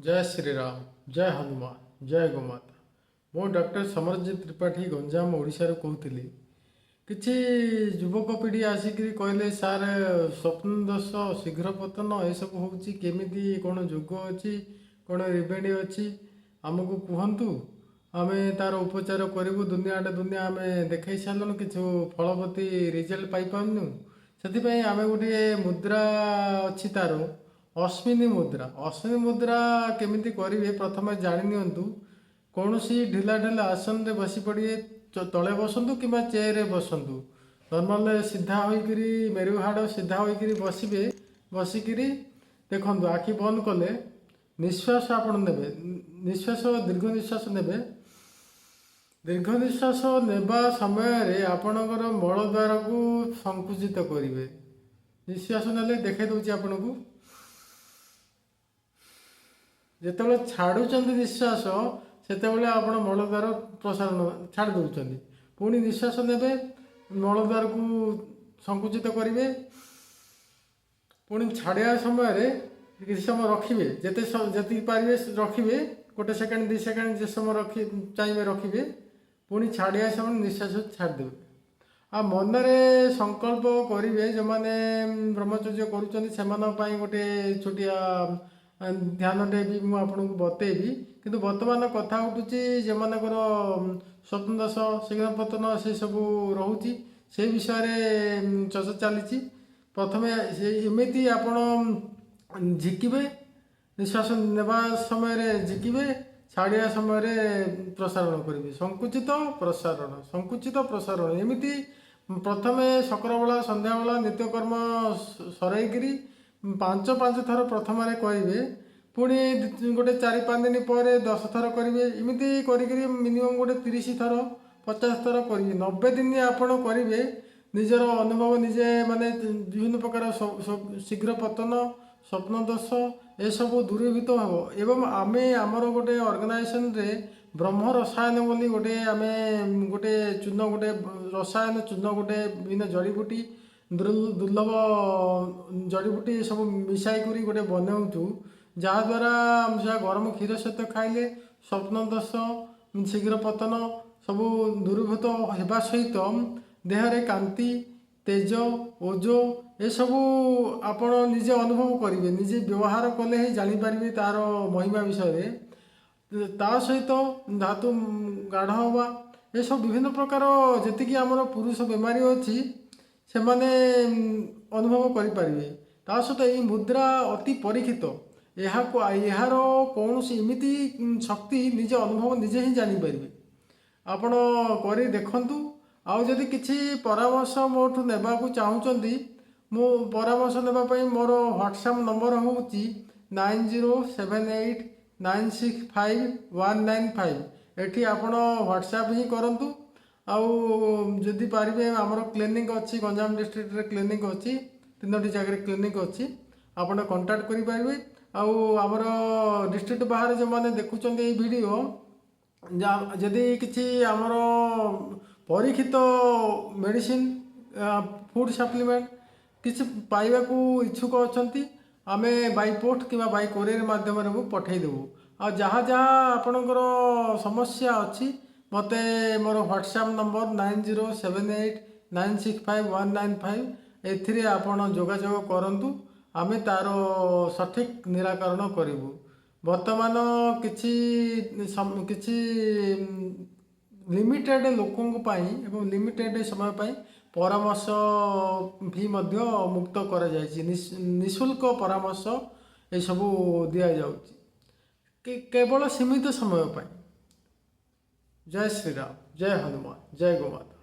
ଜୟ ଶ୍ରୀରାମ, ଜୟ ହନୁମାନ, ଜୟ ଗୋମାତା। ମୁଁ ଡକ୍ଟର ସମରଜିତ ତ୍ରିପାଠୀ, ଗଞ୍ଜାମ, ଓଡ଼ିଶାରୁ କହୁଥିଲି। କିଛି ଯୁବକ ପିଢ଼ି ଆସିକିରି କହିଲେ, ସାର୍, ସ୍ୱପ୍ନ ଦୋଷ, ଶୀଘ୍ର ପତନ ଏସବୁ ହେଉଛି, କେମିତି କ'ଣ ଯୋଗ ଅଛି, କ'ଣ ରେମେଡ଼ି ଅଛି, ଆମକୁ କୁହନ୍ତୁ, ଆମେ ତାର ଉପଚାର କରିବୁ। ଦୁନିଆ ଆଡ଼େ ଦୁନିଆ ଆମେ ଦେଖାଇ ସାରିଲୁଣୁ, କିଛି ଫଳବତୀ ରେଜଲ୍ଟ ପାଇପାରୁନୁ। ସେଥିପାଇଁ ଆମେ ଗୋଟିଏ ମୁଦ୍ରା ଅଛି ତାର, ଅଶ୍ବିନୀ ମୁଦ୍ରା। ଅଶ୍ବିନୀ ମୁଦ୍ରା କେମିତି କରିବେ, ପ୍ରଥମେ ଜାଣି ନିଅନ୍ତୁ। କୌଣସି ଢିଲା ଢିଲା ଆସନରେ ବସି ପଡ଼ିବେ। ତଳେ ବସନ୍ତୁ କିମ୍ବା ଚେୟାରରେ ବସନ୍ତୁ। ନର୍ମାଲ ସିଧା ହୋଇକିରି, ମେରୁ ହାଡ଼ ସିଧା ହୋଇକିରି ବସିବେ। ବସିକିରି ଦେଖନ୍ତୁ, ଆଖି ବନ୍ଦ କଲେ ନିଶ୍ୱାସ ଆପଣ ନେବେ। ନିଶ୍ୱାସ, ଦୀର୍ଘ ନିଶ୍ୱାସ ନେବେ। ଦୀର୍ଘ ନିଶ୍ୱାସ ନେବା ସମୟରେ ଆପଣଙ୍କର ମଳଦ୍ୱାରକୁ ସଂକୁଚିତ କରିବେ। ନିଶ୍ୱାସ ନେଲେ, ଦେଖାଇ ଦେଉଛି ଆପଣଙ୍କୁ, ଯେତେବେଳେ ଛାଡ଼ୁଛନ୍ତି ନିଶ୍ୱାସ, ସେତେବେଳେ ଆପଣ ମଳଦ୍ୱାର ପ୍ରସାରଣ ଛାଡ଼ି ଦେଉଛନ୍ତି। ପୁଣି ନିଶ୍ୱାସ ନେବେ, ମଳଦ୍ୱାରକୁ ସଂକୁଚିତ କରିବେ। ପୁଣି ଛାଡ଼ିବା ସମୟରେ କିଛି ସମୟ ରଖିବେ, ଯେତିକି ପାରିବେ ରଖିବେ, ଗୋଟେ ସେକେଣ୍ଡ, 2 ସେକେଣ୍ଡ, ଯେ ସମୟ ରଖି ଚାହିଁବେ ରଖିବେ। ପୁଣି ଛାଡ଼ିବା ସମୟରେ ନିଶ୍ୱାସ ଛାଡ଼ିଦେବେ। ଆଉ ମନରେ ସଂକଳ୍ପ କରିବେ। ଯେଉଁମାନେ ବ୍ରହ୍ମଚର୍ଯ୍ୟ କରୁଛନ୍ତି, ସେମାନଙ୍କ ପାଇଁ ଗୋଟେ ଛୋଟିଆ ଧ୍ୟାନଟେ ବି ମୁଁ ଆପଣଙ୍କୁ ବତେଇବି। କିନ୍ତୁ ବର୍ତ୍ତମାନ କଥା ଉଠୁଛି, ଯେଉଁମାନଙ୍କର ସ୍ୱପ୍ନ ଦୋଷ, ଶୀଘ୍ର ପତନ ସେସବୁ ରହୁଛି, ସେଇ ବିଷୟରେ ଚର୍ଚ୍ଚା ଚାଲିଛି। ପ୍ରଥମେ ସେ ଏମିତି ଆପଣ ଝିକିବେ। ନିଶ୍ୱାସ ନେବା ସମୟରେ ଝିକିବେ, ଛାଡ଼ିବା ସମୟରେ ପ୍ରସାରଣ କରିବେ। ସଂକୁଚିତ, ପ୍ରସାରଣ, ସଂକୁଚିତ, ପ୍ରସାରଣ, ଏମିତି ପ୍ରଥମେ ସକାଳବେଳା, ସନ୍ଧ୍ୟାବେଳା ନିତ୍ୟକର୍ମ ସରାଇକିରି ପାଞ୍ଚ ପାଞ୍ଚ ଥର ପ୍ରଥମରେ କରିବେ। ପୁଣି ଗୋଟେ 4-5 ଦିନ ପରେ 10 ଥର କରିବେ। ଏମିତି କରିକିରି ମିନିମମ୍ ଗୋଟେ 30 ଥର, 50 ଥର କରିବେ। 90 ଦିନ ଆପଣ କରିବେ। ନିଜର ଅନୁଭବ ନିଜେ, ମାନେ ବିଭିନ୍ନ ପ୍ରକାର ଶୀଘ୍ର ପତନ, ସ୍ୱପ୍ନ ଦୋଷ ଏସବୁ ଦୂରୀଭୂତ ହେବ। ଏବଂ ଆମେ ଆମର ଗୋଟେ ଅର୍ଗାନାଇଜେସନରେ ବ୍ରହ୍ମ ରସାୟନ ବୋଲି ଗୋଟେ, ଆମେ ଗୋଟେ ଚୂର୍ଣ୍ଣ, ଗୋଟେ ରସାୟନ ଚୂର୍ଣ୍ଣ, ଗୋଟେ ବିଭିନ୍ନ ଜଡ଼ିବୁଟି, ଦୁର୍ଲଭ ଜଡ଼ିବୁଟି ସବୁ ମିଶାଇ କରି ଗୋଟେ ବନାଉଛୁ, ଯାହାଦ୍ୱାରା ସେଟା ଗରମ କ୍ଷୀର ସହିତ ଖାଇଲେ ସ୍ୱପ୍ନ ଦୋଷ, ଶୀଘ୍ର ପତନ ସବୁ ଦୂରୀଭୂତ ହେବା ସହିତ ଦେହରେ କାନ୍ତି, ତେଜ, ଓଜ ଏସବୁ ଆପଣ ନିଜେ ଅନୁଭବ କରିବେ। ନିଜେ ବ୍ୟବହାର କଲେ ହିଁ ଜାଣିପାରିବେ ତାର ମହିମା ବିଷୟରେ। ତା ସହିତ ଧାତୁ ଗାଢ଼ ହେବା, ଏସବୁ ବିଭିନ୍ନ ପ୍ରକାର ଯେତିକି ଆମର ପୁରୁଷ ବେମାରୀ ଅଛି, ସେମାନେ ଅନୁଭବ କରିପାରିବେ। ତା ସହିତ ଏଇ ମୁଦ୍ରା ଅତି ପରୀକ୍ଷିତ। ଏହାକୁ, ଏହାର କୌଣସି ଏମିତି ଶକ୍ତି, ନିଜ ଅନୁଭବ ନିଜେ ହିଁ ଜାଣିପାରିବେ। ଆପଣ କରି ଦେଖନ୍ତୁ। ଆଉ ଯଦି କିଛି ପରାମର୍ଶ ମୋଠୁ ନେବାକୁ ଚାହୁଁଛନ୍ତି, ମୁଁ ପରାମର୍ଶ ନେବା ପାଇଁ ମୋର ହ୍ୱାଟ୍ସଆପ୍ ନମ୍ବର ହେଉଛି 9078965195। ଏଠି ଆପଣ ହ୍ୱାଟ୍ସଆପ୍ ହିଁ କରନ୍ତୁ। ଆଉ ଯଦି ପାରିବେ, ଆମର କ୍ଲିନିକ୍ ଅଛି, ଗଞ୍ଜାମ ଡିଷ୍ଟ୍ରିକ୍ଟରେ କ୍ଲିନିକ୍ ଅଛି, ତିନୋଟି ଜାଗାରେ କ୍ଲିନିକ୍ ଅଛି, ଆପଣ କଣ୍ଟାକ୍ଟ କରିପାରିବେ। ଆଉ ଆମର ଡିଷ୍ଟ୍ରିକ୍ଟ ବାହାରେ ଯେଉଁମାନେ ଦେଖୁଛନ୍ତି ଏଇ ଭିଡ଼ିଓ, ଯଦି କିଛି ଆମର ପରୀକ୍ଷିତ ମେଡ଼ିସିନ, ଫୁଡ଼ ସପ୍ଲିମେଣ୍ଟ କିଛି ପାଇବାକୁ ଇଚ୍ଛୁକ ଅଛନ୍ତି, ଆମେ ବାଇ ପୋଷ୍ଟ କିମ୍ବା ବାଇ କୋରିୟର ମାଧ୍ୟମରେ ମୁଁ ପଠାଇଦେବୁ। ଆଉ ଯାହା ଯାହା ଆପଣଙ୍କର ସମସ୍ୟା ଅଛି, ମୋତେ ମୋର ହ୍ୱାଟ୍ସଆପ୍ ନମ୍ବର 9078965195, ଏଥିରେ ଆପଣ ଯୋଗାଯୋଗ କରନ୍ତୁ। ଆମେ ତାର ସଠିକ୍ ନିରାକରଣ କରିବୁ। ବର୍ତ୍ତମାନ କିଛି ଲିମିଟେଡ଼ ଲୋକଙ୍କ ପାଇଁ ଏବଂ ଲିମିଟେଡ଼ ସମୟ ପାଇଁ ପରାମର୍ଶ ଫି ମଧ୍ୟ ମୁକ୍ତ କରାଯାଇଛି। ନିଃଶୁଳ୍କ ପରାମର୍ଶ ଏସବୁ ଦିଆଯାଉଛି କେବଳ ସୀମିତ ସମୟ ପାଇଁ। ଜୟ ଶ୍ରୀରାମ, ଜୟ ହନୁମାନ, ଜୟ ଗୋମାତା।